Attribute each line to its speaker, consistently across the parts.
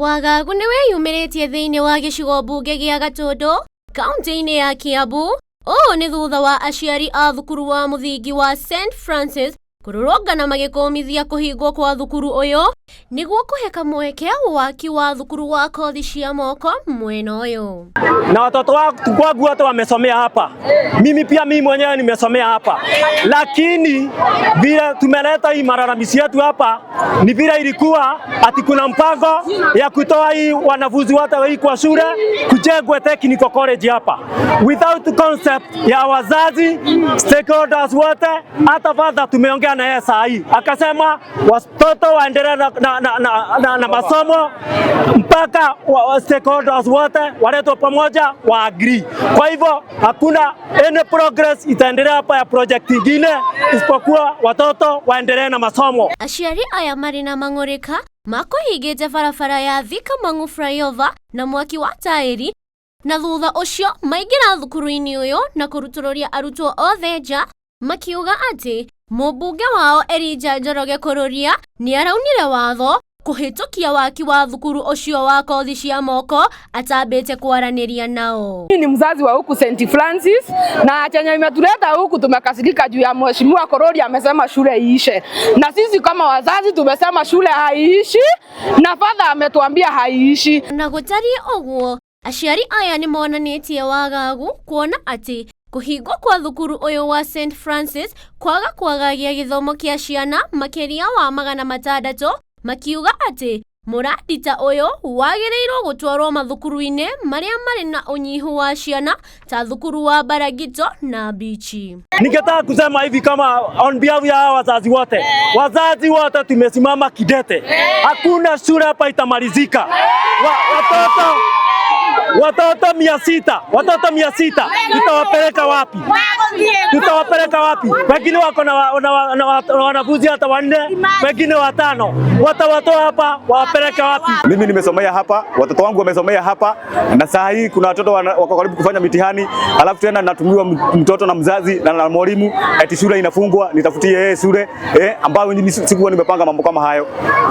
Speaker 1: Wagagu nĩ wĩyumĩrĩtie thĩinĩ wa gĩcigo mbunge gĩa Gatũndũ kaunti-inĩ ya Kiambu. Ũũ nĩ thutha wa aciari a thukuru wa mũthingi wa St Francis kũrũrũngana magĩkũmithia kũhingwo kwa thukuru ũyũ nĩguo kũhe kamweke waki wa thukuru wa kothi cia moko mwena ũyũ.
Speaker 2: Na watoto wangu wote wamesomea hapa, mimi pia mimi mwenyewe nimesomea hapa, lakini vile tumeleta hii malalamishi yetu hapa ni vile ilikuwa ati kuna mpango ya kutoa hii wanafunzi wote hii kwa shule kujengwe technical college hapa without concept ya wazazi, stakeholders wote. Hata father tumeongea na yeye saa hii akasema watoto waendelee na masomo mpaka stakeholders wote waletwe pamoja wa agree. Kwa hivyo hakuna any progress itaendelea hapa ya project ingine isipokuwa watoto waendelee na masomo.
Speaker 1: Aciari aya marĩ na mang'ũrĩka makũhingĩte barabara ya Thika Mang'u flyover na mwaki wa taĩri, na thutha ũcio maingĩra thukuru-inĩ ũyũ na kũrutũrũria arutwo othe nja, makiuga atĩ mũmbunge wao Elijah Njoroge Kururia nĩ araunire watho kũhĩtũkia waki wa thukuru ũcio wa kothi cia moko atambĩte kwaranĩria nao.
Speaker 3: Mimi ni mzazi wa huku St Francis, na chenye imetuleta huku, tumekasirika juu ya Mheshimiwa Kururia amesema shule iishe, na sisi kama wazazi tumesema shule haiishi, na father ametuambia haiishi.
Speaker 1: Na gũtariĩ ũguo, aciari aya nĩ monanĩtie wagagu kuona atĩ kũhingwo kwa thukuru ũyũ wa St Francis kwaga kwagagia gĩthomo kĩa ciana makĩria wa 600, makiuga atĩ mũradi ta ũyũ wagĩrĩirwo gũtwarwo mathukuru-inĩ marĩa marĩ na ũnyihu wa ciana ta thukuru wa Baragito na Bichi.
Speaker 2: Ningetaka kusema hivi kama on behalf ya hawa wazazi wote, wazazi wote tumesimama kidete, hakuna shule hapa itamalizika. Watoto 600, watoto 600 tutawapeleka wapi? Tutawapeleka wapi? Wengine wako na wanafunzi hata wanne, wengine watano, watawatoa hapa wawapeleke wapi?
Speaker 4: Mimi nimesomea hapa, watoto wangu wamesomea hapa, na saa hii kuna watoto wako karibu kufanya mitihani, alafu tena natumiwa mtoto na mzazi na mwalimu eti shule inafungwa, nitafutie yeye shule ambayo mimi sikuwa nimepanga mambo kama hayo.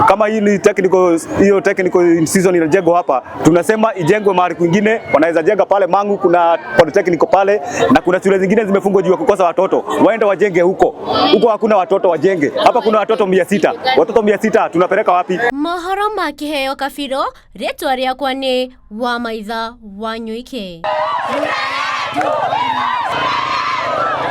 Speaker 4: Kama hii ni technical, hiyo technical institution inajengwa hapa, tunasema ijengwe mahali kwingine, wanaweza jenga pale Mangu, kuna polytechnic pale, na kuna shule zingine zimefungwa juu ya kukosa watoto, waende wajenge huko. Huko hakuna watoto, wajenge. Hapa kuna watoto 600, watoto 600 tunapeleka wapi?
Speaker 1: Mohoro ma kĩheo kabiro, rĩtwa rĩakwa nĩ Wamaitha Wanyuike.